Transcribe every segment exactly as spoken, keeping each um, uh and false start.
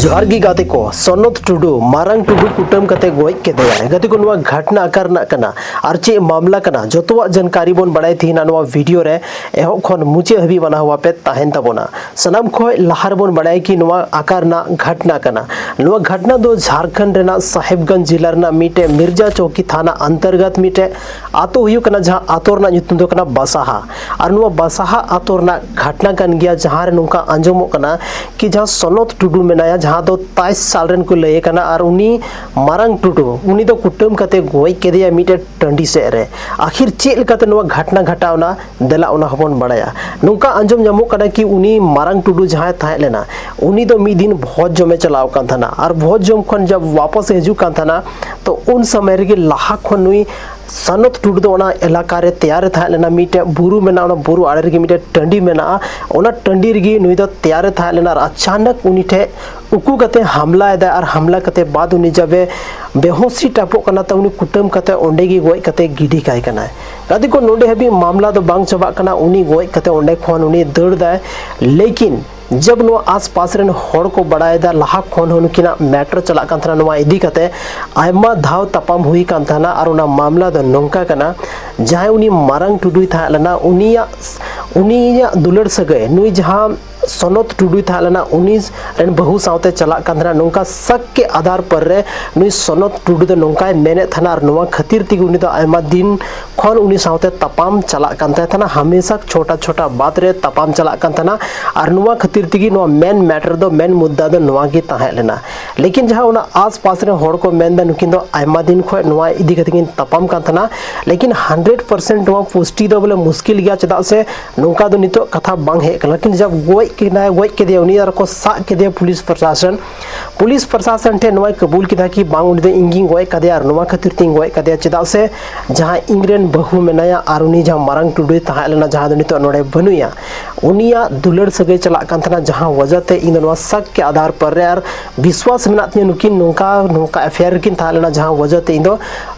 ᱡᱚᱦᱟᱨ ᱜᱮ ᱜᱟᱛᱮ ᱠᱚ, ᱥᱚᱱᱚᱛ ᱴᱩᱰᱩ, ᱢᱟᱨᱟᱝ ᱴᱩᱰᱩ ᱠᱩᱴᱟᱹᱢ ᱠᱟᱛᱮ ᱜᱚᱡ ᱠᱮᱫᱮᱭᱟᱭ᱾ ᱜᱟᱛᱮ ᱠᱚ, ᱱᱚᱣᱟ ᱜᱷᱟᱴᱱᱟ ᱚᱠᱟ ᱨᱮᱱᱟᱜ ᱠᱟᱱᱟ ᱟᱨ ᱪᱮᱫ ᱢᱟᱢᱞᱟ ᱠᱟᱱᱟ, ᱡᱚᱛᱚᱣᱟᱜ ᱡᱟᱱᱠᱟᱨᱤ ᱵᱚᱱ ᱵᱟᱲᱟᱭ ᱛᱟᱦᱮᱱᱟ ᱱᱚᱣᱟ ᱵᱷᱤᱰᱤᱭᱳ ᱨᱮ᱾ ᱮᱦᱚᱵ ᱠᱷᱚᱱ ᱢᱩᱪᱟᱹᱫ ᱦᱟᱹᱵᱤᱡ ᱢᱟᱱᱟᱣ ᱦᱚᱣᱟ ᱯᱮ ᱛᱟᱦᱮᱱ ᱛᱟᱵᱚᱱᱟ᱾ ᱥᱟᱱᱟᱢ ᱠᱷᱚᱱ ᱞᱟᱦᱟ ᱨᱮᱵᱚᱱ ᱵᱟᱲᱟᱭᱟ ᱠᱤ ᱱᱚᱣᱟ ᱚᱠᱟ ᱨᱮᱱᱟᱜ ᱜᱷᱟᱴᱱᱟ ᱠᱟᱱᱟ᱾ ᱱᱚᱣᱟ ᱜᱷᱟᱴᱱᱟ ᱫᱚ ᱡᱷᱟᱲᱠᱷᱚᱸᱰ ᱨᱮᱱᱟᱜ ᱥᱟᱦᱮᱵᱽᱜᱚᱸᱡᱽ ᱡᱤᱞᱟ ᱨᱮᱱᱟᱜ ᱢᱤᱫᱴᱮᱡ ᱢᱤᱨᱡᱟ ᱪᱚᱣᱠᱤ ᱛᱷᱟᱱᱟ ᱚᱱᱛᱚᱨᱜᱚᱛ ᱢᱤᱫᱴᱮᱡ ᱟᱛᱳ ᱦᱩᱭᱩᱜ ᱠᱟᱱᱟ, ᱡᱟᱦᱟᱸ ᱟᱛᱳ ᱨᱮᱱᱟᱜ ᱧᱩᱛᱩᱢ ᱫᱚ ᱠᱟᱱᱟ ᱵᱟᱥᱟᱦᱟ᱾ ᱟᱨ ᱱᱚᱣᱟ ᱵᱟᱥᱟᱦᱟ ᱟᱛᱳ ᱨᱮᱱᱟᱜ ᱜᱷᱟᱴᱱᱟ ᱠᱟᱱ ᱜᱮᱭᱟ, ᱡᱟᱦᱟᱸ ᱨᱮ ᱱᱚᱝᱠᱟ ᱟᱸᱡᱚᱢᱚᱜ ᱠᱟᱱᱟ ᱠᱤ ᱡᱟᱦᱟᱸ ᱥᱚᱱᱚᱛ ᱴᱩᱰᱩ ᱢᱮᱱᱟᱭᱟ, ᱡᱟᱦᱟᱸ ᱫᱚ ᱛᱟᱭᱤᱥ ᱥᱟᱞ ᱨᱮᱱ ᱠᱚ ᱞᱟᱹᱭ ᱠᱟᱱᱟ, ᱟᱨ ᱩᱱᱤ ᱢᱟᱨᱟᱝ ᱴᱩᱰᱩ, ᱩᱱᱤ ᱫᱚ ᱠᱩᱴᱟᱹᱢ ᱠᱟᱛᱮ ᱜᱚᱡ ᱠᱮᱫᱮᱭᱟ ᱢᱤᱫᱴᱮᱡ ᱴᱟᱺᱰᱤ ᱥᱮᱫ ᱨᱮ᱾ ᱟᱹᱠᱷᱤᱨ ᱪᱮᱫ ᱞᱮᱠᱟᱛᱮ ᱱᱚᱣᱟ ᱜᱷᱟᱴᱱᱟ ᱜᱷᱟᱴᱟᱣ ᱮᱱᱟ, ᱫᱮᱞᱟ ᱚᱱᱟ ᱦᱚᱸᱵᱚᱱ ᱵᱟᱲᱟᱭᱟ᱾ ᱱᱚᱝᱠᱟ ᱟᱸᱡᱚᱢ ᱧᱟᱢᱚᱜ ᱠᱟᱱᱟ ᱠᱤ ᱩᱱᱤ ᱢᱟᱨᱟᱝ ᱴᱩᱰᱩ ᱡᱟᱦᱟᱸᱭ ᱛᱟᱦᱮᱸ ᱞᱮᱱᱟ, ᱩᱱᱤ ᱫᱚ ᱢᱤᱫ ᱫᱤᱱ ᱵᱷᱚᱡᱽ ᱡᱚᱢᱮ ᱪᱟᱞᱟᱣ ᱠᱟᱱ ᱛᱟᱦᱮᱱᱟ, ᱟᱨ ᱵᱷᱚᱡᱽ ᱡᱚᱢ ᱠᱷᱚᱱ ᱡᱟᱵ ᱣᱟᱯᱚᱥ ᱮ ᱦᱤᱡᱩᱜ ᱠᱟᱱ ᱛᱟᱦᱮᱱᱟ, ᱛᱚ ᱩᱱ ᱥᱚᱢᱚᱭ ᱨᱮᱜᱮ ᱞᱟᱦᱟ ᱠᱷᱚᱱ ᱱᱩᱭ ᱥᱟᱱᱚᱛ ᱴᱩᱰᱩ ᱫᱚ ᱚᱱᱟ ᱮᱞᱟᱠᱟ ᱨᱮ ᱛᱮᱭᱟᱨᱮ ᱛᱟᱦᱮᱸ ᱞᱮᱱᱟ, ᱢᱤᱫᱴᱮᱡ ᱵᱩᱨᱩ ᱢᱮᱱᱟᱜᱼᱟ, ᱚᱱᱟ ᱵᱩᱨᱩ ᱟᱲᱮ ᱨᱮᱜᱮ ᱢᱤᱫᱴᱮᱡ ᱴᱟᱺᱰᱤ ᱢᱮᱱᱟᱜᱼᱟ, ᱚᱱᱟ ᱴᱟᱺᱰᱤ ᱨᱮᱜᱮ ᱱᱩᱭ ᱫᱚ ᱛᱮᱭᱟᱨᱮ ᱛᱟᱦᱮᱸ ᱞᱮᱱᱟ᱾ ᱟᱨ ᱟᱪᱟᱱᱚᱠ ᱩᱱᱤ ᱴᱷᱮᱡ ᱩᱠᱩ ᱠᱟᱛᱮ ᱦᱟᱢᱞᱟᱭᱮᱫᱟᱭ, ᱟᱨ ᱦᱟᱢᱞᱟ ᱠᱟᱛᱮ ᱵᱟᱫ ᱩᱱᱤ ᱡᱟᱵᱮ ᱵᱮᱦᱳᱥᱤ ᱴᱟᱯᱚᱜ ᱠᱟᱱᱟ, ᱛᱚ ᱩᱱᱤ ᱠᱩᱴᱟᱹᱢ ᱠᱟᱛᱮ ᱚᱸᱰᱮ ᱜᱮ ᱜᱚᱡ ᱠᱟᱛᱮ ᱜᱤᱰᱤ ᱠᱟᱭ ᱠᱟᱱᱟᱭ᱾ ᱜᱟᱛᱮ ᱠᱚ, ᱱᱚᱰᱮ ᱦᱟᱹᱵᱤᱡ ᱢᱟᱢᱞᱟ ᱫᱚ ᱵᱟᱝ ᱪᱟᱵᱟᱜ ᱠᱟᱱᱟ, ᱩᱱᱤ ᱜᱚᱡ ᱠᱟᱛᱮ ᱚᱸᱰᱮ ᱠᱷᱚᱱ ᱩᱱᱤ ᱫᱟᱹᱲ ᱫᱟᱭ᱾ ᱞᱮᱠᱤᱱ ᱡᱟᱵ ᱱᱚᱣᱟ ᱟᱥᱯᱟᱥ ᱨᱮᱱ ᱦᱚᱲ ᱠᱚ ᱵᱟᱲᱟᱭᱮᱫᱟ, ᱞᱟᱦᱟ ᱠᱷᱚᱱ ᱦᱚᱸ ᱱᱩᱠᱤᱱᱟᱜ ᱢᱮᱴᱟᱨ ᱪᱟᱞᱟᱜ ᱠᱟᱱ ᱛᱟᱦᱮᱱᱟ, ᱱᱚᱣᱟ ᱤᱫᱤ ᱠᱟᱛᱮ ᱟᱭᱢᱟ ᱫᱷᱟᱣ ᱛᱟᱯᱟᱢ ᱦᱩᱭ ᱠᱟᱱ ᱛᱟᱦᱮᱱᱟ᱾ ᱟᱨ ᱚᱱᱟ ᱢᱟᱢᱞᱟ ᱫᱚ ᱱᱚᱝᱠᱟ ᱠᱟᱱᱟ, ᱡᱟᱦᱟᱸᱭ ᱩᱱᱤ ᱢᱟᱨᱟᱝ ᱴᱩᱰᱩᱭ ᱛᱟᱦᱮᱸ ᱞᱮᱱᱟ, ᱩᱱᱤᱭᱟᱜ, ᱩᱱᱤᱭᱟᱜ ᱫᱩᱞᱟᱹᱲ ᱥᱟᱹᱜᱟᱹᱭ ᱱᱩᱭ ᱡᱟᱦᱟᱸ ᱥᱚᱱᱚᱛ ᱴᱩᱰᱩᱭ ᱛᱟᱦᱮᱸ ᱞᱮᱱᱟ, ᱩᱱᱤ ᱨᱮᱱ ᱵᱟᱹᱦᱩ ᱥᱟᱶᱛᱮ ᱪᱟᱞᱟᱜ ᱠᱟᱱ ᱛᱟᱦᱮᱱᱟ᱾ ᱱᱚᱝᱠᱟ ᱥᱟᱠ ᱠᱮ ᱟᱫᱷᱟᱨ ᱯᱟᱨ ᱨᱮ ᱱᱩᱭ ᱥᱚᱱᱚᱛ ᱴᱩᱰᱩ ᱫᱚ ᱱᱚᱝᱠᱟᱭ ᱢᱮᱱᱮᱫ ᱛᱟᱦᱮᱱᱟ, ᱟᱨ ᱱᱚᱣᱟ ᱠᱷᱟᱹᱛᱤᱨ ᱛᱮᱜᱮ ᱩᱱᱤ ᱫᱚ ᱟᱭᱢᱟ ᱫᱤᱱ ᱠᱷᱚᱱ ᱩᱱᱤ ᱥᱟᱶᱛᱮ ᱛᱟᱯᱟᱢ ᱪᱟᱞᱟᱜ ᱠᱟᱱ ᱛᱟᱦᱮᱸ ᱛᱟᱦᱮᱱᱟ, ᱦᱟᱢᱮᱥᱟ ᱪᱷᱳᱴᱟ ᱪᱷᱳᱴᱟ ᱵᱟᱛ ᱨᱮ ᱛᱟᱯᱟᱢ ᱪᱟᱞᱟᱜ ᱠᱟᱱ ᱛᱟᱦᱮᱱᱟ᱾ ᱟᱨ ᱱᱚᱣᱟ ᱠᱷᱟᱹᱛᱤᱨ ᱛᱮᱜᱮ ᱱᱚᱣᱟ ᱢᱮᱱ ᱢᱮᱴᱟᱨ ᱫᱚ, ᱢᱮᱱ ᱢᱩᱫᱽᱫᱟ ᱫᱚ ᱱᱚᱣᱟ ᱜᱮ ᱛᱟᱦᱮᱸ ᱞᱮᱱᱟ᱾ ᱞᱮᱠᱤᱱ ᱡᱟᱦᱟᱸ ᱚᱱᱟ ᱟᱥᱯᱟᱥ ᱨᱮᱱ ᱦᱚᱲ ᱠᱚ ᱢᱮᱱᱫᱟ, ᱱᱩᱠᱤᱱ ᱫᱚ ᱟᱭᱢᱟ ᱫᱤᱱ ᱠᱷᱚᱱ ᱱᱚᱣᱟ ᱤᱫᱤ ᱠᱟᱛᱮ ᱠᱤᱱ ᱛᱟᱯᱟᱢ ᱠᱟᱱ ᱛᱟᱦᱮᱱᱟ, ᱞᱮᱠᱤᱱ ᱦᱟᱱᱰᱨᱮᱰ ᱯᱟᱨᱥᱮᱱᱴ ᱱᱚᱣᱟ ᱯᱩᱥᱴᱤ ᱫᱚ ᱵᱚᱞᱮ ᱢᱩᱥᱠᱤᱞ ᱜᱮᱭᱟ᱾ ᱪᱮᱫᱟᱜ ᱥᱮ ᱱᱚᱝᱠᱟ ᱫᱚ ᱱᱤᱛᱚᱜ ᱠᱟᱛᱷᱟ ᱵᱟᱝ ᱦᱮᱡ ᱠᱟᱱᱟ᱾ ᱞᱮᱠᱤᱱ ᱡᱟᱵ ᱜᱚᱡ ᱠᱮᱫᱟᱭ, ᱜᱚᱡ ᱠᱮᱫᱮᱭᱟ ᱩᱱᱤ, ᱟᱨ ᱠᱚ ᱥᱟᱵ ᱠᱮᱫᱮᱭᱟ ᱯᱩᱞᱤᱥ ᱯᱨᱚᱥᱟᱥᱚᱱ᱾ ᱯᱩᱞᱤᱥ ᱯᱨᱚᱥᱟᱥᱚᱱ ᱴᱷᱮᱱ ᱱᱚᱣᱟᱭ ᱠᱟᱹᱵᱩᱞ ᱠᱮᱫᱟ ᱠᱤ ᱵᱟᱝ, ᱩᱱᱤ ᱫᱚ ᱤᱧ ᱜᱤᱧ ᱜᱚᱡ ᱠᱟᱫᱮᱭᱟ ᱟᱨ ᱱᱚᱣᱟ ᱠᱷᱟᱹᱛᱤᱨ ᱛᱤᱧ ᱜᱚᱡ ᱠᱟᱫᱮᱭᱟ, ᱪᱮᱫᱟᱜ ᱥᱮ ᱡᱟᱦᱟᱸ ᱤᱧ ᱨᱮᱱ ᱵᱟᱹᱦᱩ ᱢᱮᱱᱟᱭᱟ ᱟᱨ ᱩᱱᱤ ᱡᱟᱦᱟᱸ ᱢᱟᱨᱟᱝ ᱴᱩᱰᱩᱭ ᱛᱟᱦᱮᱸ ᱞᱮᱱᱟ, ᱡᱟᱦᱟᱸ ᱫᱚ ᱱᱤᱛᱚᱜ ᱱᱚᱰᱮ ᱵᱟᱹᱱᱩᱭᱟ, ᱩᱱᱤᱭᱟᱜ ᱫᱩᱞᱟᱹᱲ ᱥᱟᱹᱜᱟᱹᱭ ᱪᱟᱞᱟᱜ ᱠᱟᱱ ᱛᱟᱦᱮᱱᱟ, ᱡᱟᱦᱟᱸ ᱣᱟᱡᱟ ᱛᱮ ᱤᱧ ᱫᱚ ᱱᱚᱣᱟ ᱥᱟᱠ ᱠᱮ ᱟᱫᱷᱟᱨ ᱯᱟᱨ ᱨᱮ ᱟᱨ ᱵᱤᱥᱣᱟᱥ ᱢᱮᱱᱟᱜ ᱛᱤᱧᱟᱹ, ᱱᱩᱠᱤᱱ ᱱᱚᱝᱠᱟ ᱱᱚᱝᱠᱟ ᱮᱯᱷᱮᱭᱟᱨ ᱨᱮᱠᱤᱱ ᱛᱟᱦᱮᱸ ᱞᱮᱱᱟ, ᱡᱟᱦᱟᱸ ᱣᱟᱡᱟ ᱛᱮ ᱤᱧ ᱫᱚ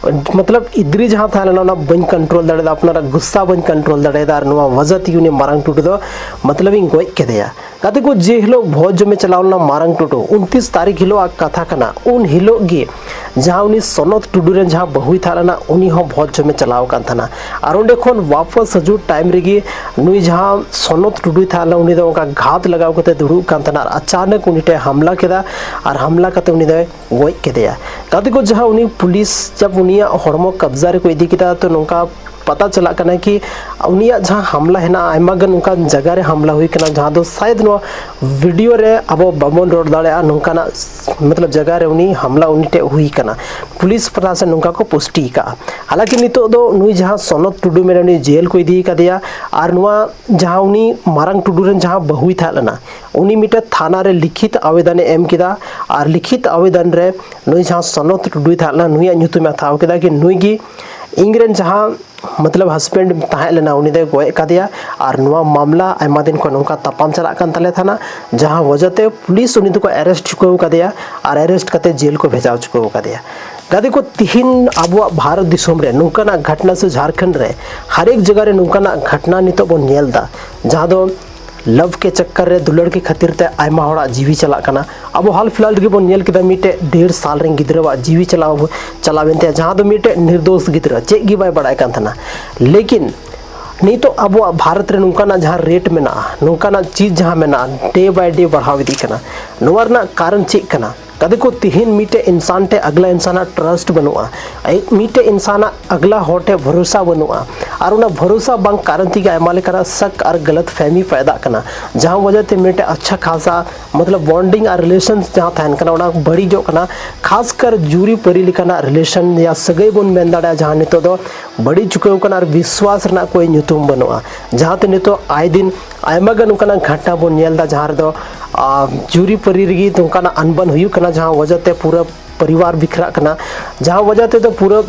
ᱢᱚᱛᱞᱚᱵ ᱤᱫᱽᱨᱤ ᱡᱟᱦᱟᱸ ᱛᱟᱦᱮᱸ ᱞᱮᱱᱟ ᱚᱱᱟ ᱵᱟᱹᱧ ᱠᱚᱱᱴᱨᱳᱞ ᱫᱟᱲᱮᱭᱟᱫᱟ, ᱟᱯᱱᱟᱨᱟᱜ ᱜᱩᱥᱥᱟ ᱵᱟᱹᱧ ᱠᱚᱱᱴᱨᱳᱞ ᱫᱟᱲᱮᱭᱟᱫᱟ, ᱟᱨ ᱱᱚᱣᱟ ᱣᱟᱡᱟ ᱛᱮᱜᱮ ᱩᱱᱤ ᱢᱟᱨᱟᱝ ᱴᱩᱰᱩ ᱫᱚ ᱢᱚᱛᱞᱚᱵ ᱤᱧ ᱜᱚᱡ ᱠᱮᱫᱮᱭᱟ᱾ ᱜᱟᱛᱮ ᱠᱚ, ᱡᱮ ᱦᱤᱞᱳᱜ ᱵᱷᱚᱡᱽ ᱡᱚᱢᱮ ᱪᱟᱞᱟᱣ ᱞᱮᱱᱟ ᱢᱟᱨᱟᱝ ᱴᱩᱰᱩ, ᱩᱱᱛᱤᱥ ᱛᱟᱹᱨᱤᱠᱷ ᱦᱤᱞᱳᱜ ᱟᱜ ᱠᱟᱛᱷᱟ ᱠᱟᱱᱟ, ᱩᱱ ᱦᱤᱞᱳᱜ ᱜᱮ ᱡᱟᱦᱟᱸ ᱩᱱᱤ ᱥᱚᱱᱚᱛ ᱴᱩᱰᱩ ᱨᱮᱱ ᱡᱟᱦᱟᱸ ᱵᱟᱹᱦᱩᱭ ᱛᱟᱦᱮᱸ ᱞᱮᱱᱟ, ᱩᱱᱤ ᱦᱚᱸ ᱵᱷᱚᱡᱽ ᱡᱚᱢᱮ ᱪᱟᱞᱟᱣ ᱟᱠᱟᱱ ᱛᱟᱦᱮᱱᱟ᱾ ᱟᱨ ᱚᱸᱰᱮ ᱠᱷᱚᱱ ᱣᱟᱯᱟᱥ ᱦᱤᱡᱩᱜ ᱴᱟᱭᱤᱢ ᱨᱮᱜᱮ ᱱᱩᱭ ᱡᱟᱦᱟᱸ ᱥᱚᱱᱚᱛ ᱴᱩᱰᱩᱭ ᱛᱟᱦᱮᱸ ᱞᱮᱱᱟ, ᱩᱱᱤ ᱫᱚ ᱚᱱᱠᱟ ᱜᱷᱟᱛ ᱞᱟᱜᱟᱣ ᱠᱟᱛᱮ ᱫᱩᱲᱩᱵ ᱠᱟᱱ ᱛᱟᱦᱮᱱᱟ ᱟᱨ ᱟᱪᱟᱱᱚᱠ ᱩᱱᱤ ᱴᱷᱮᱱ ᱦᱟᱢᱞᱟ ᱠᱮᱫᱟ᱾ ᱟᱨ ᱦᱟᱢᱞᱟ ᱠᱟᱛᱮ ᱩᱱᱤ ᱫᱚᱭ ᱜᱚᱡ ᱠᱮᱫᱮᱭᱟ᱾ ᱜᱟᱛᱮ ᱠᱚ, ᱡᱟᱦᱟᱸ ᱩᱱᱤ ᱯᱩᱞᱤᱥ ᱡᱟᱵ ᱩᱱᱤᱭᱟᱜ ᱦᱚᱲᱢᱚ ᱠᱟᱵᱽᱡᱟ ᱨᱮᱠᱚ ᱤᱫᱤ ᱠᱮᱫᱟ, ᱛᱚ ᱱᱚᱝᱠᱟ ᱯᱟᱛᱟ ᱪᱟᱞᱟᱜ ᱠᱟᱱᱟ ᱠᱤ ᱩᱱᱤᱭᱟᱜ ᱡᱟᱦᱟᱸ ᱦᱟᱢᱞᱟ ᱦᱮᱱᱟᱜᱼᱟ, ᱟᱭᱢᱟ ᱜᱟᱱ ᱚᱱᱠᱟᱱ ᱡᱟᱭᱜᱟ ᱨᱮ ᱦᱟᱢᱞᱟ ᱦᱩᱭ ᱠᱟᱱᱟ, ᱡᱟᱦᱟᱸ ᱫᱚ ᱥᱟᱭᱮᱫ ᱱᱚᱣᱟ ᱵᱷᱤᱰᱤᱭᱳ ᱨᱮ ᱟᱵᱚ ᱵᱟᱵᱚᱱ ᱨᱚᱲ ᱫᱟᱲᱮᱭᱟᱜᱼᱟ, ᱱᱚᱝᱠᱟᱱᱟᱜ ᱢᱚᱛᱞᱚᱵ ᱡᱟᱭᱜᱟ ᱨᱮ ᱩᱱᱤ ᱦᱟᱢᱞᱟ ᱩᱱᱤ ᱴᱷᱮᱱ ᱦᱩᱭ ᱠᱟᱱᱟ, ᱯᱩᱞᱤᱥ ᱯᱨᱚᱥᱟᱥᱚᱱ ᱱᱚᱝᱠᱟ ᱠᱚ ᱯᱩᱥᱴᱤ ᱟᱠᱟᱫᱼᱟ᱾ ᱦᱟᱞᱟᱸᱠᱤ ᱱᱤᱛᱚᱜ ᱫᱚ ᱱᱩᱭ ᱡᱟᱦᱟᱸ ᱥᱚᱱᱚᱛ ᱴᱩᱰᱩ ᱢᱮᱱᱟᱭ, ᱩᱱᱤ ᱡᱮᱞ ᱠᱚ ᱤᱫᱤ ᱟᱠᱟᱫᱮᱭᱟ᱾ ᱟᱨ ᱱᱚᱣᱟ ᱡᱟᱦᱟᱸ ᱩᱱᱤ ᱢᱟᱨᱟᱝ ᱴᱩᱰᱩ ᱨᱮᱱ ᱡᱟᱦᱟᱸ ᱵᱟᱹᱦᱩᱭ ᱛᱟᱦᱮᱸ ᱞᱮᱱᱟ, ᱩᱱᱤ ᱢᱤᱫᱴᱮᱱ ᱛᱷᱟᱱᱟ ᱨᱮ ᱞᱤᱠᱷᱤᱛ ᱟᱵᱮᱫᱚᱱᱮ ᱮᱢ ᱠᱮᱫᱟ᱾ ᱟᱨ ᱞᱤᱠᱷᱤᱛ ᱟᱵᱮᱫᱚᱱ ᱨᱮ ᱱᱩᱭ ᱡᱟᱦᱟᱸ ᱥᱚᱱᱚᱛ ᱴᱩᱰᱩᱭ ᱛᱟᱦᱮᱸ ᱞᱮᱱᱟ, ᱱᱩᱭᱟᱜ ᱧᱩᱛᱩᱢᱮ ᱦᱟᱛᱟᱣ ᱠᱮᱫᱟ ᱠᱤ ᱱᱩᱭ ᱜᱮ ᱤᱧ ᱨᱮᱱ ᱡᱟᱦᱟᱸ ᱢᱚᱛᱞᱚᱵ ᱦᱟᱥᱵᱮᱱᱰ ᱛᱟᱦᱮᱸ ᱞᱮᱱᱟ, ᱩᱱᱤ ᱫᱚᱭ ᱜᱚᱡ ᱟᱠᱟᱫᱮᱭᱟ᱾ ᱟᱨ ᱱᱚᱣᱟ ᱢᱟᱢᱞᱟ ᱟᱭᱢᱟ ᱫᱤᱱ ᱠᱷᱚᱱ ᱱᱚᱝᱠᱟ ᱛᱟᱯᱟᱢ ᱪᱟᱞᱟᱜ ᱠᱟᱱ ᱛᱟᱞᱮ ᱛᱟᱦᱮᱱᱟ, ᱡᱟᱦᱟᱸ ᱣᱟᱡᱟᱛᱮ ᱯᱩᱞᱤᱥ ᱩᱱᱤ ᱫᱚᱠᱚ ᱟᱨᱮᱥᱴ ᱪᱩᱠᱟᱹᱣ ᱟᱠᱟᱫᱮᱭᱟ᱾ ᱟᱨ ᱟᱨᱮᱥᱴ ᱠᱟᱛᱮ ᱡᱮᱞ ᱠᱚ ᱵᱷᱮᱡᱟ ᱪᱩᱠᱟᱹᱣ ᱟᱠᱟᱫᱮᱭᱟ᱾ ᱜᱟᱛᱮ ᱠᱚ, ᱛᱤᱦᱤᱧ ᱟᱵᱚᱣᱟᱜ ᱵᱷᱟᱨᱚᱛ ᱫᱤᱥᱚᱢ ᱨᱮ ᱱᱚᱝᱠᱟᱱᱟᱜ ᱜᱷᱚᱴᱱᱟ ᱥᱮ ᱡᱷᱟᱲᱠᱷᱚᱸᱰ ᱨᱮ ᱦᱟᱨᱮᱠ ᱡᱟᱭᱜᱟ ᱨᱮ ᱱᱚᱝᱠᱟᱱᱟᱜ ᱜᱷᱚᱴᱱᱟ ᱱᱤᱛᱚᱜ ᱵᱚᱱ ᱧᱮᱞ ᱮᱫᱟ, ᱡᱟᱦᱟᱸ ᱫᱚ ᱞᱟᱵᱷ ᱠᱮ ᱪᱟᱠᱠᱟᱨ ᱨᱮ ᱫᱩᱞᱟᱹᱲ ᱠᱮ ᱠᱷᱟᱹᱛᱤᱨ ᱛᱮ ᱟᱭᱢᱟ ᱦᱚᱲᱟᱜ ᱡᱤᱣᱤ ᱪᱟᱞᱟᱜ ᱠᱟᱱᱟ᱾ ᱟᱵᱚ ᱦᱟᱞ ᱯᱷᱤᱞᱦᱟᱞ ᱨᱮᱜᱮ ᱵᱚᱱ ᱧᱮᱞ ᱠᱮᱫᱟ, ᱢᱤᱫᱴᱮᱡ ᱰᱮᱲ ᱥᱟᱞ ᱨᱮᱱ ᱜᱤᱫᱽᱨᱟᱹᱣᱟᱜ ᱡᱤᱣᱤ ᱪᱟᱞᱟᱣ ᱪᱟᱞᱟᱣᱮᱱ ᱛᱟᱭᱟ, ᱡᱟᱦᱟᱸ ᱫᱚ ᱢᱤᱫᱴᱮᱡ ᱱᱤᱨᱫᱳᱥ ᱜᱤᱫᱽᱨᱟᱹ, ᱪᱮᱫ ᱜᱮ ᱵᱟᱭ ᱵᱟᱲᱟᱭ ᱠᱟᱱ ᱛᱟᱦᱮᱱᱟ᱾ ᱞᱮᱠᱤᱱ ᱱᱤᱛᱚᱜ ᱟᱵᱚᱣᱟᱜ ᱵᱷᱟᱨᱚᱛ ᱨᱮ ᱱᱚᱝᱠᱟᱱᱟᱜ ᱡᱟᱦᱟᱸ ᱨᱮᱴ ᱢᱮᱱᱟᱜᱼᱟ, ᱱᱚᱝᱠᱟᱱᱟᱜ ᱪᱤᱡᱽ ᱡᱟᱦᱟᱸ ᱢᱮᱱᱟᱜᱼᱟ, ᱰᱮ ᱵᱟᱭ ᱰᱮ ᱵᱟᱲᱦᱟᱣ ᱤᱫᱤᱜ ᱠᱟᱱᱟ᱾ ᱱᱚᱣᱟ ᱨᱮᱱᱟᱜ ᱠᱟᱨᱚᱱ ᱪᱮᱫ ᱠᱟᱱᱟ? ᱜᱟᱛᱮ ᱠᱚ, ᱛᱤᱦᱤᱧ ᱢᱤᱫᱴᱮᱡ ᱤᱱᱥᱟᱱ ᱴᱷᱮᱡ ᱟᱜᱽᱞᱟ ᱤᱱᱥᱟᱱᱟᱜ ᱴᱨᱟᱥᱴ ᱵᱟᱹᱱᱩᱜᱼᱟ, ᱟᱭ-, ᱢᱤᱫᱴᱮᱡ ᱤᱱᱥᱟᱱᱟᱜ ᱟᱜᱽᱞᱟ ᱦᱚᱲ ᱴᱷᱮᱡ ᱵᱷᱚᱨᱚᱥᱟ ᱵᱟᱹᱱᱩᱜᱼᱟ᱾ ᱟᱨ ᱚᱱᱟ ᱵᱷᱚᱨᱚᱥᱟ ᱵᱟᱝ ᱠᱟᱨᱚᱱ ᱛᱮᱜᱮ ᱟᱭᱢᱟ ᱞᱮᱠᱟᱱᱟᱜ ᱥᱟᱠ ᱟᱨ ᱜᱟᱞᱟᱛ ᱯᱷᱮᱦᱢᱤ ᱯᱟᱭᱫᱟᱜ ᱠᱟᱱᱟ, ᱡᱟᱦᱟᱸ ᱣᱟᱡᱟ ᱛᱮ ᱢᱤᱫᱴᱮᱡ ᱟᱪᱪᱷᱟ ᱠᱷᱟᱥᱟ ᱢᱚᱛᱞᱚᱵ ᱵᱚᱱᱰᱤᱝ ᱟᱨ ᱨᱤᱞᱮᱥᱚᱱᱥ ᱡᱟᱦᱟᱸ ᱛᱟᱦᱮᱱ ᱠᱟᱱᱟ, ᱚᱱᱟ ᱵᱟᱹᱲᱤᱡᱚᱜ ᱠᱟᱱᱟ᱾ ᱠᱷᱟᱥ ᱠᱟᱨ ᱡᱩᱨᱤ ᱯᱟᱹᱨᱤ ᱞᱮᱠᱟᱱᱟᱜ ᱨᱤᱞᱮᱥᱚᱱ ᱭᱟ ᱥᱟᱹᱜᱟᱹᱭ ᱵᱚᱱ ᱢᱮᱱ ᱫᱟᱲᱮᱭᱟᱜᱼᱟ, ᱡᱟᱦᱟᱸ ᱱᱤᱛᱚᱜ ᱫᱚ ᱵᱟᱹᱲᱤᱡ ᱪᱩᱠᱟᱹᱣ ᱠᱟᱱᱟ ᱟᱨ ᱵᱤᱥᱣᱟᱥ ᱨᱮᱱᱟᱜ ᱠᱳᱭ ᱧᱩᱛᱩᱢ ᱵᱟᱹᱱᱩᱜᱼᱟ᱾ ᱡᱟᱦᱟᱸ ᱛᱮ ᱱᱤᱛᱚᱜ ᱟᱭ ᱫᱤᱱ ᱟᱭᱢᱟ ᱜᱟᱱ ᱚᱱᱠᱟᱱᱟᱜ ᱜᱷᱚᱴᱱᱟ ᱵᱚᱱ ᱧᱮᱞ ᱮᱫᱟ, ᱡᱟᱦᱟᱸ ᱨᱮᱫᱚ, ᱟ, ᱡᱩᱨᱤ ᱯᱟᱹᱨᱤ ᱨᱮᱜᱮ ᱱᱚᱝᱠᱟᱱᱟᱜ ᱟᱱᱵᱟᱱ ᱦᱩᱭᱩᱜ ᱠᱟᱱᱟ, ᱡᱟᱦᱟᱸ ᱣᱟᱡᱟ ᱛᱮ ᱯᱩᱨᱟᱹ ᱯᱚᱨᱤᱵᱟᱨ ᱵᱤᱠᱷᱨᱟᱜ ᱠᱟᱱᱟ, ᱡᱟᱦᱟᱸ ᱣᱟᱡᱟ ᱛᱮᱫᱚ ᱯᱩᱨᱟᱹ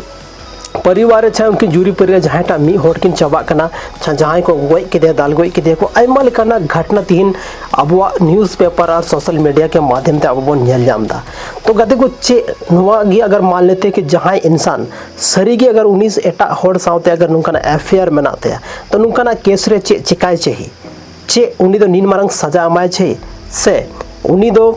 ᱯᱚᱨᱤᱵᱟᱨ ᱨᱮ ᱪᱟᱦᱮ ᱩᱱᱠᱤᱱ ᱡᱩᱨᱤ ᱯᱟᱹᱨᱤ ᱨᱮ ᱡᱟᱦᱟᱸᱭᱴᱟᱜ ᱢᱤᱫ ᱦᱚᱲ ᱠᱤᱱ ᱪᱟᱵᱟᱜ ᱠᱟᱱᱟ, ᱪᱷᱟ-, ᱡᱟᱦᱟᱸᱭ ᱠᱚ ᱜᱚᱡ ᱠᱮᱫᱮᱭᱟ, ᱫᱟᱞ ᱜᱚᱡ ᱠᱮᱫᱮᱭᱟ ᱠᱚ, ᱟᱭᱢᱟ ᱞᱮᱠᱟᱱᱟᱜ ᱜᱷᱚᱴᱱᱟ ᱛᱤᱦᱤᱧ ᱟᱵᱚᱣᱟᱜ ᱱᱤᱭᱩᱡᱽ ᱯᱮᱯᱟᱨ ᱟᱨ ᱥᱳᱥᱟᱞ ᱢᱤᱰᱤᱭᱟ ᱠᱮ ᱢᱟᱫᱷᱭᱚᱢ ᱛᱮ ᱟᱵᱚ ᱵᱚᱱ ᱧᱮᱞ ᱧᱟᱢ ᱮᱫᱟ᱾ ᱛᱚ ᱜᱟᱛᱮ ᱠᱚ, ᱪᱮᱫ ᱱᱚᱣᱟ ᱜᱮ ᱟᱜᱟᱨ ᱢᱟᱱ ᱞᱮᱛᱮ ᱠᱤ ᱡᱟᱦᱟᱸᱭ ᱤᱱᱥᱟᱱ ᱥᱟᱹᱨᱤ ᱜᱮ ᱟᱜᱟᱨ ᱩᱱᱤ ᱮᱴᱟᱜ ᱦᱚᱲ ᱥᱟᱶᱛᱮ ᱟᱜᱟᱨ ᱱᱚᱝᱠᱟᱱᱟᱜ ᱮᱯᱷᱮᱭᱟᱨ ᱢᱮᱱᱟᱜ ᱛᱟᱭᱟ, ᱛᱚ ᱱᱚᱝᱠᱟᱱᱟᱜ ᱠᱮᱥ ᱨᱮ ᱪᱮᱫ ᱪᱤᱠᱟᱭ ᱪᱟᱹᱦᱤ? ᱪᱮᱫ ᱩᱱᱤ ᱫᱚ ᱱᱤᱱ ᱢᱟᱨᱟᱝ ᱥᱟᱡᱟ ᱮᱢᱟᱭ ᱪᱟᱹᱦᱤ ᱥᱮ ᱩᱱᱤ ᱫᱚ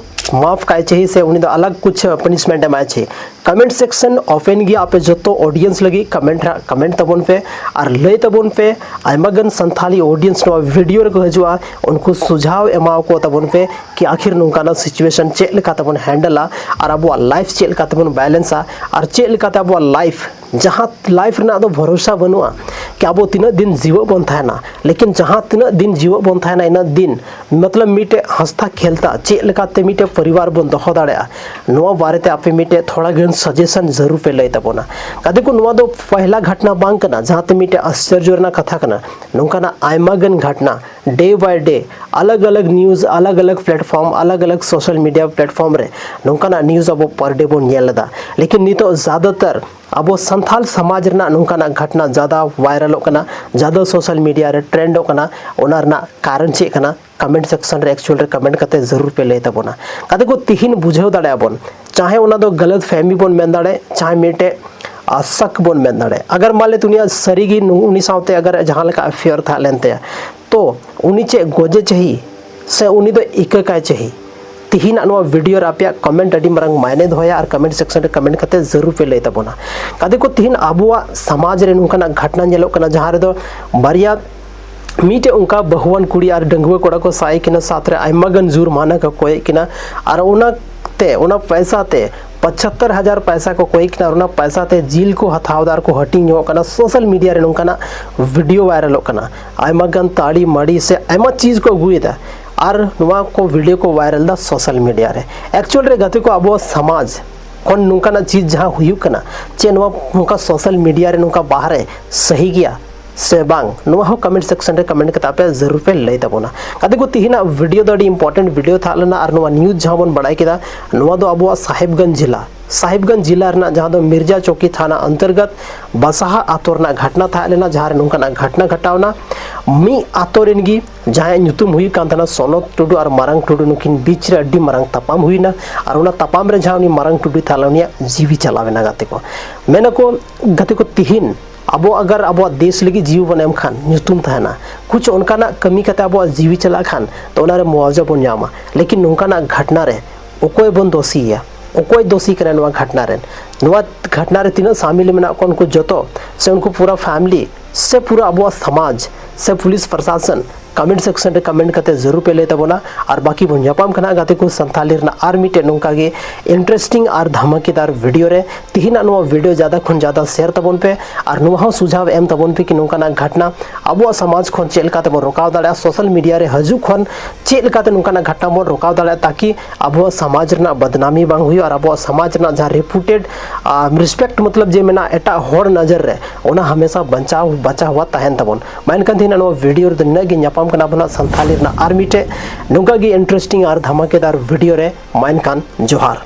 ᱢᱟᱯᱷ ᱠᱟᱭ ᱪᱟᱹᱦᱤ ᱥᱮ ᱩᱱᱤ ᱫᱚ ᱟᱞᱟᱜᱽ ᱠᱩᱪ punishment ᱮᱢᱟᱭ ᱪᱟᱹᱦᱤ? Comment section open ᱜᱮᱭᱟ ᱟᱯᱮ ᱡᱚᱛᱚ audience ᱞᱟᱹᱜᱤᱫ᱾ Comment ᱨᱮ comment ᱛᱟᱵᱚᱱ ᱯᱮ ᱟᱨ ᱞᱟᱹᱭ ᱛᱟᱵᱚᱱ ᱯᱮ, ᱟᱭᱢᱟ ᱜᱟᱱ ᱥᱟᱱᱛᱷᱟᱞᱤ audience ᱱᱚᱣᱟ video ᱨᱮᱠᱚ ᱦᱤᱡᱩᱜᱼᱟ, ᱩᱱᱠᱩ ᱥᱩᱡᱷᱟᱣ ᱮᱢᱟᱣ ᱠᱚ ᱛᱟᱵᱚᱱ ᱯᱮ ᱠᱤ ᱟᱹᱠᱷᱤᱨ ᱱᱚᱝᱠᱟᱱᱟᱜ situation ᱪᱮᱫ ᱞᱮᱠᱟ ᱛᱮᱵᱚᱱ handleᱟ ᱟᱨ ᱟᱵᱚᱣᱟᱜ life ᱪᱮᱫ ᱞᱮᱠᱟ ᱛᱮᱵᱚᱱ balanceᱟ ᱟᱨ ᱪᱮᱫ ᱞᱮᱠᱟᱛᱮ ᱟᱵᱚᱣᱟᱜ life, ᱡᱟᱦᱟᱸ life ᱨᱮᱱᱟᱜ ᱫᱚ ᱵᱷᱚᱨᱚᱥᱟ ᱵᱟᱹᱱᱩᱜᱼᱟ ᱠᱤ ᱟᱵᱚ ᱛᱤᱱᱟᱹᱜ ᱫᱤᱱ ᱡᱤᱣᱮᱫ ᱵᱚᱱ ᱛᱟᱦᱮᱱᱟ, ᱞᱮᱠᱤᱱ ᱡᱟᱦᱟᱸ ᱛᱤᱱᱟᱹᱜ ᱫᱤᱱ ᱡᱤᱣᱮᱫ ᱵᱚᱱ ᱛᱟᱦᱮᱱᱟ ᱤᱱᱟᱹᱜ ᱫᱤᱱ ᱢᱚᱛᱞᱚᱵ ᱢᱤᱫᱴᱮᱡ ᱦᱟᱸᱥᱛᱟ ᱠᱷᱮᱞᱛᱟ ᱪᱮᱫ ᱞᱮᱠᱟᱛᱮ ᱢᱤᱫᱴᱮᱡ ᱯᱚᱨᱤᱵᱟᱨ ᱵᱚᱱ ᱫᱚᱦᱚ ᱫᱟᱲᱮᱭᱟᱜᱼᱟ, ᱱᱚᱣᱟ ᱵᱟᱨᱮᱛᱮ ᱟᱯᱮ ᱢᱤᱫᱴᱮᱡ ᱛᱷᱚᱲᱟ ᱜᱟᱱ suggestion ᱡᱟᱹᱨᱩᱲ ᱯᱮ ᱞᱟᱹᱭ ᱛᱟᱵᱚᱱᱟ᱾ ᱜᱟᱛᱮ ᱠᱚ, ᱱᱚᱣᱟ ᱫᱚ ᱯᱚᱦᱞᱟ ᱜᱷᱟᱴᱱᱟ ᱵᱟᱝ ᱠᱟᱱᱟ ᱡᱟᱦᱟᱸᱛᱮ ᱢᱤᱫᱴᱮᱡ ᱟᱥᱪᱚᱨᱡᱚ ᱨᱮᱱᱟᱜ ᱠᱟᱛᱷᱟ ᱠᱟᱱᱟ᱾ ᱱᱚᱝᱠᱟᱱᱟᱜ ᱟᱭᱢᱟ ᱜᱟᱱ ᱜᱷᱟᱴᱱᱟ day by day ᱟᱞᱟᱜᱽ ᱟᱞᱟᱜᱽ news, ᱟᱞᱟᱜᱽ ᱟᱞᱟᱜᱽ platform, ᱟᱞᱟᱜᱽ ᱟᱞᱟᱜᱽ social media platform ᱨᱮ ᱱᱚᱝᱠᱟᱱᱟᱜ news ᱟᱵᱚ per day ᱵᱚᱱ ᱧᱮᱞ ᱮᱫᱟ᱾ ᱞᱮᱠᱤᱱ ᱱᱤᱛᱚᱜ ᱡᱟᱫᱟᱛᱟᱨ ᱟᱵᱚ ᱥᱟᱱᱛᱟᱞ ᱥᱚᱢᱟᱡᱽ ᱨᱮᱱᱟᱜ ᱱᱚᱝᱠᱟᱱᱟᱜ ᱜᱷᱟᱴᱱᱟ ᱡᱟᱫᱟ viralᱚᱜ ᱠᱟᱱᱟ, ᱡᱟᱫᱟ social media ᱨᱮ trendᱚᱜ ᱠᱟᱱᱟ, ᱚᱱᱟ ᱨᱮᱱᱟᱜ ᱠᱟᱨᱚᱱ ᱪᱮᱫ ᱠᱟᱱᱟ? Comment section ᱨᱮ actual ᱨᱮ comment ᱠᱟᱛᱮ ᱡᱟᱹᱨᱩᱲ ᱯᱮ ᱞᱟᱹᱭ ᱛᱟᱵᱚᱱᱟ᱾ ᱜᱟᱛᱮ ᱠᱚ, ᱛᱤᱦᱤᱧ ᱵᱩᱡᱷᱟᱹᱣ ᱫᱟᱲᱮᱭᱟᱜᱼᱟ ᱵᱚᱱ, ᱪᱟᱦᱮ ᱚᱱᱟ ᱫᱚ ᱜᱟᱞᱟᱛ ᱯᱷᱮᱦᱢᱤ ᱵᱚᱱ ᱢᱮᱱ ᱫᱟᱲᱮ, ᱪᱟᱦᱮ ᱢᱤᱫᱴᱮᱡ ᱟ, ᱥᱟᱠ ᱵᱚᱱ ᱢᱮᱱ ᱫᱟᱲᱮᱭᱟᱜᱼᱟ᱾ ᱟᱜᱟᱨ ᱢᱟᱱ ᱞᱮ ᱩᱱᱤᱭᱟᱜ ᱥᱟᱹᱨᱤᱜᱮ ᱱᱩ-, ᱩᱱᱤ ᱥᱟᱶᱛᱮ ᱟᱜᱟᱨ ᱡᱟᱦᱟᱸ ᱞᱮᱠᱟ affair ᱛᱟᱦᱮᱸ ᱞᱮᱱ ᱛᱟᱭᱟ, ᱛᱚ ᱩᱱᱤ ᱪᱮᱫ ᱜᱚᱡᱮ ᱪᱟᱹᱦᱤ ᱥᱮ ᱩᱱᱤ ᱫᱚ ᱤᱠᱟᱹ ᱠᱟᱭ ᱪᱟᱹᱦᱤ? ᱛᱤᱦᱤᱧᱟᱜ ᱱᱚᱣᱟ video ᱨᱮ ᱟᱯᱮᱭᱟᱜ comment ᱟᱹᱰᱤ ᱢᱟᱨᱟᱝ ᱢᱟᱭᱱᱮ ᱫᱚᱦᱚᱭᱟ ᱟᱨ comment section ᱨᱮ comment ᱠᱟᱛᱮ ᱡᱟᱹᱨᱩᱲ ᱯᱮ ᱞᱟᱹᱭ ᱛᱟᱵᱚᱱᱟ᱾ ᱜᱟᱛᱮ ᱠᱚ, ᱛᱤᱦᱤᱧ ᱟᱵᱚᱣᱟᱜ ᱥᱚᱢᱟᱡᱽ ᱨᱮ ᱱᱚᱝᱠᱟᱱᱟᱜ ᱜᱷᱟᱴᱱᱟ ᱧᱮᱞᱚᱜ ᱠᱟᱱᱟ ᱡᱟᱦᱟᱸ ᱨᱮᱫᱚ ᱵᱟᱨᱭᱟ ᱢᱤᱫᱴᱮᱡ ᱚᱱᱠᱟ ᱵᱟᱹᱦᱩᱣᱟᱱ ᱠᱩᱲᱤ ᱟᱨ ᱰᱟᱺᱜᱩᱣᱟᱹ ᱠᱚᱲᱟ ᱠᱚ ᱥᱟᱭ ᱠᱤᱱᱟ, ᱥᱟᱛ ᱨᱮ ᱟᱭᱢᱟ ᱜᱟᱱ ᱡᱩᱨᱢᱟᱱᱟ ᱠᱚ ᱠᱚᱭᱮᱫ ᱠᱤᱱᱟ ᱟᱨ ᱚᱱᱟ ᱛᱮ, ᱚᱱᱟ ᱯᱚᱭᱥᱟ ᱛᱮ ᱯᱚᱸᱪᱟᱛᱛᱳᱨ ᱦᱟᱡᱟᱨ ᱯᱚᱭᱥᱟ ᱠᱚ ᱠᱚᱭᱮᱫ ᱠᱤᱱᱟ ᱟᱨ ᱚᱱᱟ ᱯᱚᱭᱥᱟ ᱛᱮ ᱡᱤᱞ ᱠᱚ ᱦᱟᱛᱟᱣ ᱮᱫᱟ ᱟᱨ ᱠᱚ ᱦᱟᱹᱴᱤᱧ ᱧᱚᱜ ᱠᱟᱱᱟ᱾ Social media ᱨᱮ ᱱᱚᱝᱠᱟᱱᱟᱜ video viralᱚᱜ ᱠᱟᱱᱟ, ᱟᱭᱢᱟ ᱜᱟᱱ ᱛᱟᱲᱤ ᱢᱟᱲᱤ ᱥᱮ ᱟᱭᱢᱟ ᱪᱤᱡᱽ ᱠᱚ ᱟᱹᱜᱩᱭᱮᱫᱟ ᱟᱨ ᱱᱚᱣᱟ ᱠᱚ video ᱠᱚ viral ᱮᱫᱟ social media ᱨᱮ᱾ Actual ᱨᱮ ᱜᱟᱛᱮ ᱠᱚ, ᱟᱵᱚ ᱥᱚᱢᱟᱡᱽ ᱠᱷᱚᱱ ᱱᱚᱝᱠᱟᱱᱟᱜ ᱪᱤᱡᱽ ᱡᱟᱦᱟᱸ ᱦᱩᱭᱩᱜ ᱠᱟᱱᱟ, ᱪᱮ ᱱᱚᱣᱟ ᱱᱚᱝᱠᱟ social media ᱨᱮ ᱱᱚᱝᱠᱟ ᱵᱟᱦᱨᱮ ᱥᱟᱹᱦᱤ ᱜᱮᱭᱟ ᱥᱮ ᱵᱟᱝ, ᱱᱚᱣᱟ ᱦᱚᱸ comment section ᱨᱮ comment ᱠᱟᱛᱮ ᱟᱯᱮ ᱡᱟᱹᱨᱩᱲ ᱯᱮ ᱞᱟᱹᱭ ᱛᱟᱵᱚᱱᱟ᱾ ᱜᱟᱛᱮ ᱠᱚ, ᱛᱤᱦᱤᱧᱟᱜ video ᱫᱚ ᱟᱹᱰᱤ important video ᱛᱟᱦᱮᱸ ᱞᱮᱱᱟ ᱟᱨ ᱱᱚᱣᱟ news ᱡᱟᱦᱟᱸ ᱵᱚᱱ ᱵᱟᱲᱟᱭ ᱠᱮᱫᱟ, ᱱᱚᱣᱟ ᱫᱚ ᱟᱵᱚᱣᱟᱜ ᱥᱟᱦᱮᱵᱽᱜᱚᱸᱡᱽ ᱡᱤᱞᱟ, ᱥᱟᱦᱮᱵᱽᱜᱚᱸᱡᱽ ᱡᱤᱞᱟ ᱨᱮᱱᱟᱜ ᱡᱟᱦᱟᱸ ᱫᱚ ᱢᱤᱨᱡᱟ ᱪᱚᱣᱠᱤ ᱛᱷᱟᱱᱟ ᱚᱱᱛᱚᱨᱜᱚᱛ ᱵᱟᱥᱟᱦᱟ ᱟᱛᱳ ᱨᱮᱱᱟᱜ ᱜᱷᱟᱴᱱᱟ ᱛᱟᱦᱮᱸ ᱞᱮᱱᱟ, ᱡᱟᱦᱟᱸ ᱨᱮ ᱱᱚᱝᱠᱟᱱᱟᱜ ᱜᱷᱟᱴᱱᱟ ᱜᱷᱟᱴᱟᱣ ᱮᱱᱟ᱾ ᱢᱤᱫ ᱟᱛᱳ ᱨᱮᱱ ᱜᱮ ᱡᱟᱦᱟᱸᱭᱟᱜ ᱧᱩᱛᱩᱢ ᱦᱩᱭᱩᱜ ᱠᱟᱱ ᱛᱟᱦᱮᱱᱟ ᱥᱚᱱᱚᱛ ᱴᱩᱰᱩ ᱟᱨ ᱢᱟᱨᱟᱝ ᱴᱩᱰᱩ, ᱱᱩᱠᱤᱱ ᱵᱤᱪ ᱨᱮ ᱟᱹᱰᱤ ᱢᱟᱨᱟᱝ ᱛᱟᱯᱟᱢ ᱦᱩᱭᱱᱟ ᱟᱨ ᱚᱱᱟ ᱛᱟᱯᱟᱢ ᱨᱮ ᱡᱟᱦᱟᱸ ᱩᱱᱤ ᱢᱟᱨᱟᱝ ᱴᱩᱰᱩᱭ ᱛᱟᱦᱮᱸ ᱞᱮᱱᱟ, ᱩᱱᱤᱭᱟᱜ ᱡᱤᱣᱤ ᱪᱟᱞᱟᱣ ᱮᱱᱟ᱾ ᱜᱟᱛᱮ ᱠᱚ, ᱢᱮᱱᱟᱠᱚ ᱜᱟᱛᱮ ᱠᱚ, ᱛᱤᱦᱤᱧ ᱟᱵᱚ ᱟᱜᱟᱨ ᱟᱵᱚᱣᱟᱜ ᱫᱮᱥ ᱞᱟᱹᱜᱤᱫ ᱡᱤᱣᱤ ᱵᱚᱱ ᱮᱢ ᱠᱷᱟᱱ, ᱧᱩᱛᱩᱢ ᱛᱟᱦᱮᱱᱟ, ᱠᱩᱪ ᱚᱱᱠᱟᱱᱟᱜ ᱠᱟᱹᱢᱤ ᱠᱟᱛᱮ ᱟᱵᱚᱣᱟᱜ ᱡᱤᱣᱤ ᱪᱟᱞᱟᱜ ᱠᱷᱟᱱ, ᱛᱚ ᱚᱱᱟᱨᱮ ᱢᱩᱣᱟᱣᱡᱟ ᱵᱚᱱ ᱧᱟᱢᱟ᱾ ᱞᱮᱠᱤᱱ ᱱᱚᱝᱠᱟᱱᱟᱜ ᱜᱷᱟᱴᱱᱟ ᱨᱮ ᱚᱠᱚᱭ ᱵᱚᱱ ᱫᱳᱥᱤᱭᱮᱭᱟ? ᱚᱠᱚᱭ ᱫᱳᱥᱤ ᱠᱟᱱᱟ ᱱᱚᱣᱟ ᱜᱷᱟᱴᱱᱟ ᱨᱮᱱ? ᱱᱚᱣᱟ ᱜᱷᱟᱴᱱᱟ ᱨᱮ ᱛᱤᱱᱟᱹᱜ ᱥᱟᱢᱤᱞ ᱢᱮᱱᱟᱜ ᱠᱚᱣᱟ, ᱩᱱᱠᱩ ᱡᱚᱛᱚ, ᱥᱮ ᱩᱱᱠᱩ ᱯᱩᱨᱟᱹ ᱯᱷᱮᱢᱤᱞᱤ, ᱥᱮ ᱯᱩᱨᱟᱹ ᱟᱵᱚᱣᱟᱜ ᱥᱚᱢᱟᱡᱽ, ᱥᱮ ᱯᱩᱞᱤᱥ ᱯᱨᱚᱥᱟᱥᱚᱱ? ᱠᱚᱢᱮᱱᱴ ᱥᱮᱠᱥᱚᱱ ᱨᱮ ᱠᱚᱢᱮᱱᱴ ᱠᱟᱛᱮ ᱡᱟᱹᱨᱩᱲ ᱯᱮ ᱞᱟᱹᱭ ᱛᱟᱵᱚᱱᱟ᱾ ᱟᱨ ᱵᱟᱹᱠᱤ ᱵᱚᱱ ᱧᱟᱯᱟᱢ ᱠᱟᱱᱟ ᱜᱟᱛᱮ ᱠᱚ ᱥᱟᱱᱛᱟᱞᱤ ᱨᱮᱱᱟᱜ ᱟᱨ ᱢᱤᱫᱴᱮᱡ ᱱᱚᱝᱠᱟ ᱜᱮ ᱤᱱᱴᱟᱨᱮᱥᱴᱤᱝ ᱟᱨ ᱫᱷᱟᱢᱟᱠᱮᱫᱟᱨ ᱵᱷᱤᱰᱤᱭᱳ ᱨᱮ᱾ ᱛᱤᱦᱤᱧᱟᱜ ᱱᱚᱣᱟ ᱵᱷᱤᱰᱤᱭᱳ ᱡᱟᱫᱟ ᱠᱷᱚᱱ ᱡᱟᱫᱟ ᱥᱮᱭᱟᱨ ᱛᱟᱵᱚᱱ ᱯᱮ᱾ ᱟᱨ ᱱᱚᱣᱟ ᱦᱚᱸ ᱥᱩᱡᱷᱟᱣ ᱮᱢ ᱛᱟᱵᱚᱱ ᱯᱮ ᱠᱤ ᱱᱚᱝᱠᱟᱱᱟᱜ ᱜᱷᱟᱴᱱᱟ ᱟᱵᱚᱣᱟᱜ ᱥᱚᱢᱟᱡᱽ ᱠᱷᱚᱱ ᱪᱮᱫ ᱞᱮᱠᱟ ᱛᱮᱵᱚᱱ ᱨᱚᱠᱟᱣ ᱫᱟᱲᱮᱭᱟᱜᱼᱟ, ᱥᱳᱥᱟᱞ ᱢᱤᱰᱤᱭᱟ ᱨᱮ ᱦᱤᱡᱩᱜ ᱠᱷᱚᱱ ᱪᱮᱫ ᱞᱮᱠᱟᱛᱮ ᱱᱚᱝᱠᱟᱱᱟᱜ ᱜᱷᱟᱴᱱᱟ ᱵᱚᱱ ᱨᱚᱠᱟᱣ ᱫᱟᱲᱮᱭᱟᱜᱼᱟ, ᱛᱟᱠᱤ ᱟᱵᱚᱣᱟᱜ ᱥᱚᱢᱟᱡᱽ ᱨᱮᱱᱟᱜ ᱵᱚᱫᱱᱟᱢᱤ ᱵᱟᱝ ᱦᱩᱭᱩᱜᱼᱟ ᱟᱨ ᱟᱵᱚᱣᱟᱜ ᱥᱚᱢᱟᱡᱽ ᱨᱮᱱᱟᱜ ᱡᱟᱦᱟᱸ ᱨᱮᱯᱩᱴᱮᱰ ᱨᱮᱥᱯᱮᱠᱴ ᱢᱚᱛᱞᱚᱵ ᱡᱮ ᱢᱮᱱᱟᱜᱼᱟ ᱮᱴᱟᱜ ᱦᱚᱲ ᱱᱚᱡᱚᱨ ᱨᱮ, ᱚᱱᱟ ᱦᱟᱢᱮᱥᱟ ᱵᱟᱧᱪᱟᱣ ᱵᱟᱧᱪᱟᱣ ᱦᱩᱣᱟ ᱛᱟᱦᱮᱱ ᱛᱟᱵᱚᱱ᱾ ᱢᱟ ᱮᱱᱠᱷᱟᱱ ᱛᱮᱦᱮᱧ ᱱᱚᱣᱟ ᱵᱷᱤᱰᱤᱭᱳ ᱨᱮᱫᱚ ᱱᱤᱱᱟᱹᱜ ᱜᱮ᱾ ᱧᱟᱯᱟᱢ ᱠᱟᱱᱟ ᱵᱚᱱ ᱦᱟᱸᱜ ᱥᱟᱱᱛᱷᱟᱞᱤ ᱨᱮᱱᱟᱜ ᱟᱨ ᱢᱤᱫᱴᱮᱡ ᱱᱚᱝᱠᱟ ᱜᱮ ᱤᱱᱴᱟᱨᱮᱥᱴᱤᱝ ᱟᱨ ᱫᱷᱟᱢᱟᱠᱮᱫᱟᱨ ᱵᱷᱤᱰᱤᱭᱳ ᱨᱮ᱾ ᱢᱟ ᱮᱱᱠᱷᱟᱱ ᱡᱚᱦᱟᱨ᱾